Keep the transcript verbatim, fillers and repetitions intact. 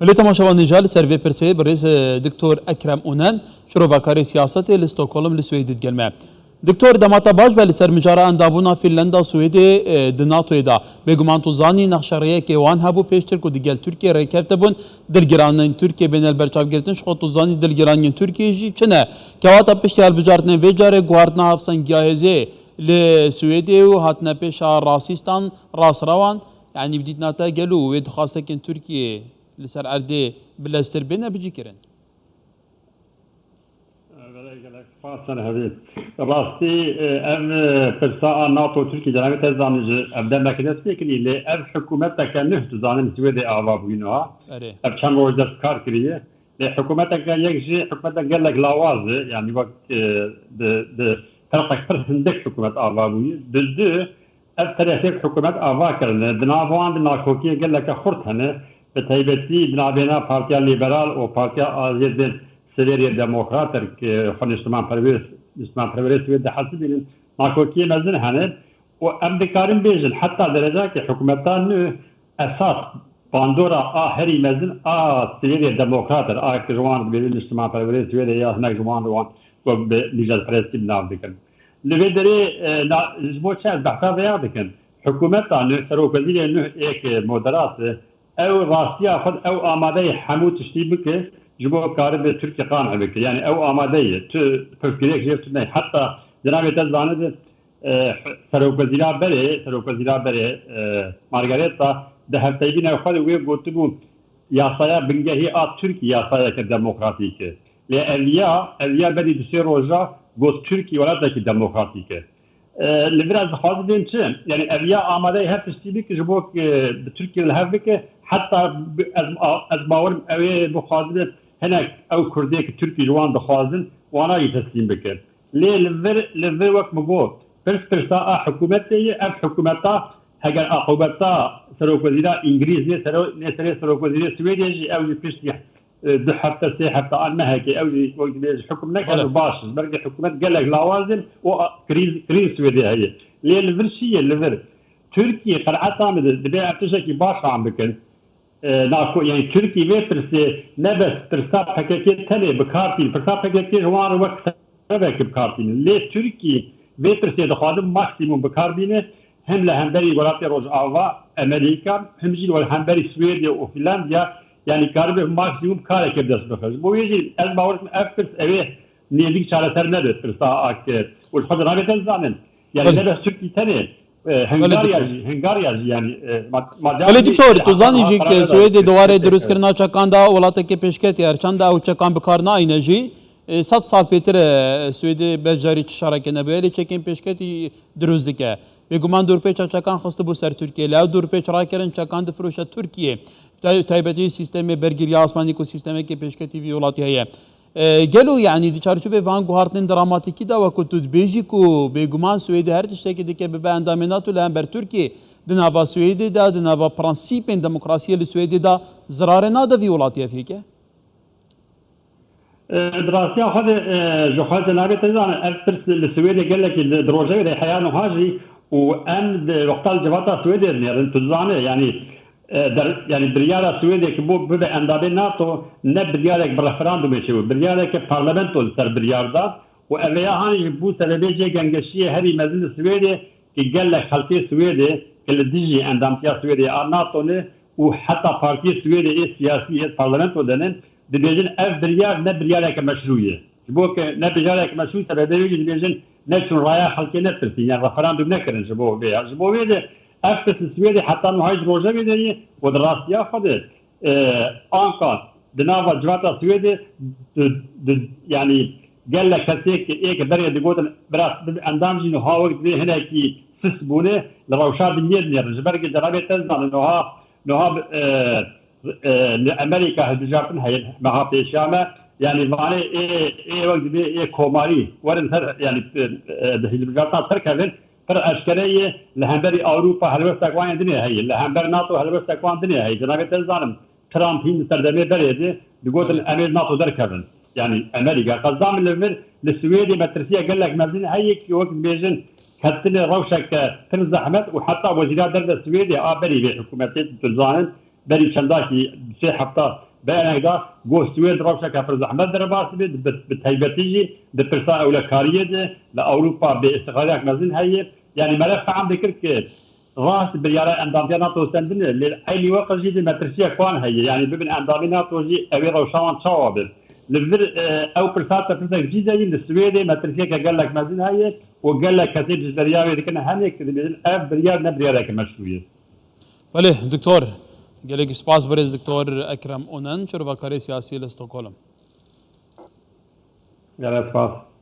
Belê temaşevan, nîja li ser vê pirsê birêz, e, Doktor Ekrem Onen, şirovekarê siyasetê li Stockholm li Swêdê digel me. Doktor, dema te baş be, li ser mijara endambûna Fînlanda Swêdê, e, di NATOyê de. Bêguman tu zanî nexşerêyekê wan hebû pêştir ku digel Tirkiyê rêkefte bûn, dilgiranên Tirkiyê bêne li ber çavgirtin, ji xwe tu zanî dilgiraniyên Tirkiyê jî çi ne. Kewata piştî hilbijartinên vê carê guhartina hevsengiya hêzê li Swêdê û hatine pêşa rasîstan, rastrewan, yanî bi dîtina te gelo wê dixwastekên Tirkiyê li ser erdê bileztir bêne bicîkirin? Belê, gelek spas, sen hevî. Rastî, e, ev, e, pirsa a NATO Tirkî, cenabê te zanî ji ev demekê dest pê kirî, lê ev hikûmeteke nuh, tu zanî, li Swêdê ava bûyî niha. Erê. Ev çend roj dest kar kiriye. Lê hikûmeteke yek jî hikûmeteke gelek lawaz e, yanî wek, e, di, di terqek pir hindik hikûmet ava bûyî. Di du, ev terefê hikûmet ava kirine. Di nav wan de nakokiyê geleke xurt hene. Bi taybetî di navbêna Partiya Lîberal û Partiya Azêdên Siwêriyê Demokrat, ku xwe niştimanperwêr, niştimanperwerê Swêd dihesibînin, nakokiyê mezin hene. Û em dikarin bêjin, heta derecakê hikûmeta nû esas bandora a herî mezin a Swêdê Demokrat e, a ku ji wan dibêjin niştimanperwerê Swêdê ya hinek ji wan, wan wek bi nîjadperestî bi nav dikin. Li vê derê, e, na, ji bo çi ez behsa vêya dikim? Hikûmeta nû, serokwezîrê nû êk moderat e, ew rastiya xwe, ew amade ye hemû tiştî bike, ji bo karibe Tirkî qanî bike. Yanî ew amade ye. Tu pirsgirêk jê tune. Heta cenabê te zanibin, e, serokwezîra berê, serokwezîra berê, e, Margareta, di hevteyîna xwe de wê gotibû, yasaya bingehî a Tirkî yasayeke demokratîk e. Lê eviya, eviya berî du sê roja got Tirkî welatekî demokratîk e. E, li vir ez dixwazim bêm çi? Yanî eviya amadeyê her tiştî bike ji bo ku bi Tirkiyê li hev bike. Heta bi, ez, ez bawerim ew ê bixwazibe hinek ew Kurdê ku Tirkî ji wan dixwazin, wana jî teslîm bike. Lê li vir, li vir wek min got, pirs pirsa a hikûmetê ye, ev hikûmeta heger aqûbeta serokwezîra Îngilîz nê sero-, nê serê serokwezîrê Swêdê jî ew jî piştî, e, du hefte, sê hefte an mehekê ew jî wek dibêje hikûm nekir, Bele. Baş e. Belkî hikûmet gelek lawaz in û a-, krîz, krîz Swêdê heye. Lê li vir çi ye, li vir? Tirkiyê qenaeta min de dibe ev tiştekî baş fam bikin. E, nako-, yanî Tirkî vê pirsê ne bes pirsa P K K tenê bi kar tînin. Pirsa P K K ji wan re wek sebebek bi kar tînin. Lê Tirkî vê pirsê dixwazin maksimum bi kar bîne. Hem li hemberî welatê Rojava, Amerîka, hem jî li hemberî Swêdya û Fînlandya, yanî karibe maksimum kareke bi dest bixe. Ji bo wê jî ez bawer dikim ev pirs ew ê nêzîk çareser nebe, pirsa a ku û ji xwe de nabê te zanin. Yanî Belê. Ne bes Tirkî tenê, e, Belê Hungarya Doktor. Jî, Hungarya jî yanî, e, ma-, Belê Doktor, tu zanî jî ku Swêdê di warê dirustkirina çekan de welateke pêşketî, her çend ew çekan bi kar nayne jî, e, sed sal pêtir e, Swêdê bejarî çi şerekê nebûye, lê çekên pêşketî dirust dike. Bêguman dorpêça çekan xistibû ser Tirkiyê, lê ew dorpêç rakirin çekan difiroşe Tirkiyê. Tay-, taybetî sîstemê bergiriya asmanî ku sîstemeke pêşketî vî welatî heye. E, gelo, yanî, di çarçovê van guhartinên dramatîkî de, wekî tu dibêjî ku bêguman Swêdê her tiştekî dike bibe endamê NATO li hember Tirkiyê, di nava Swêdê de, di nava prensîpên demokrasiyê li Swêdê de zirarê nade vî welatî, ev hêk e? E, di rastiya xwe de, e, ji xwe cenabê te zanin, ev pirs li Swêdê gelekî di, di rojevê de heya niha jî û em di wexta li civata Swêdê dinêrin, tu dizanî, yanî, e, der-, yanî biryara Swêdê ki bû bibe endamê NATO, ne biryarek bi referandumê çêbû, biryareke parlamento li ser biryar da û ev ya hanî jî bû sebebê cê gengeşiyê herî mezin li Swêdê, ki gelek xelkê Swêdê ki li dijî endamtiya Swêdê a NATO ne û heta partiyê Swêdê ê siyasî ê parlamento de ne, dibêjin ev biryar ne biryareke meşrû ye. Ji bo ke ne biryareke meşrû, sebebê wê jî dibêjin neçûn raya xelkê nepirsîn, yan referandum nekirin ji bo vê ya. Ji bo vê de ev pirs li Swêdê heta niha jî rojevê de ye û di rastiya xwe de, e, anka di nava civata Swêdê di, di, yanî gelek kesê ki ê ki berê digotin bira bibe endam jî niha wek dibê hinekî sis bûne li rewşa dinyê dinêrin. Ji ber ki cenabê te zanin niha, niha, e, e, li Amerîka hilbijartin heye meha pêşiya me. Yanî vanê ê, ê wek dibê ê komarî werin ser, yanî, e, e, di hilbijartina serkevin pir eşkere ye li hemberî Ewropa helwestek wan yê dinê heye, li hember NATO helwestek wan dinê heye. Cenabê te zanim Trump hîn di serdemê berê de digotin Belê. Em ê NATO derkevin. Yanî Amerîka. Qezda min li vir li Swêdê metirsiya gelek mezin heye ki wek dibêjin ketinê rewşeke pir zehmet û heta wezîra derve Swêdê a berî vê hikûmetê tu zanin berî çendakî sê hefta Beyanekda got Swêd rewşeke pir zehmet derbas dibe, bi, bi taybetî jî di pirsa ewlekariyê de li Ewropa bêîstiqrariyek mezin heye. Yanî mere fehm dikir ki rast biryara endamtiya NATO sendine, lê eynî wext jî di metirsiyek wan heye. Yanî bibin endamê NATO jî ew ê rewşa wan çawa be? Li vir e, ew pirsa te pirsek cî de yî, li Swêdê metirsiyeke gelek mezin heye û gelek kesê dijberiya wê dikin, henêk dibêjin ev biryar ne biryareke meşrû ye. Belê, doktor. Gelek spas, birêz doktor Ekrem Onen, şrovakarê siyasî li Stockholm. Gelek spas.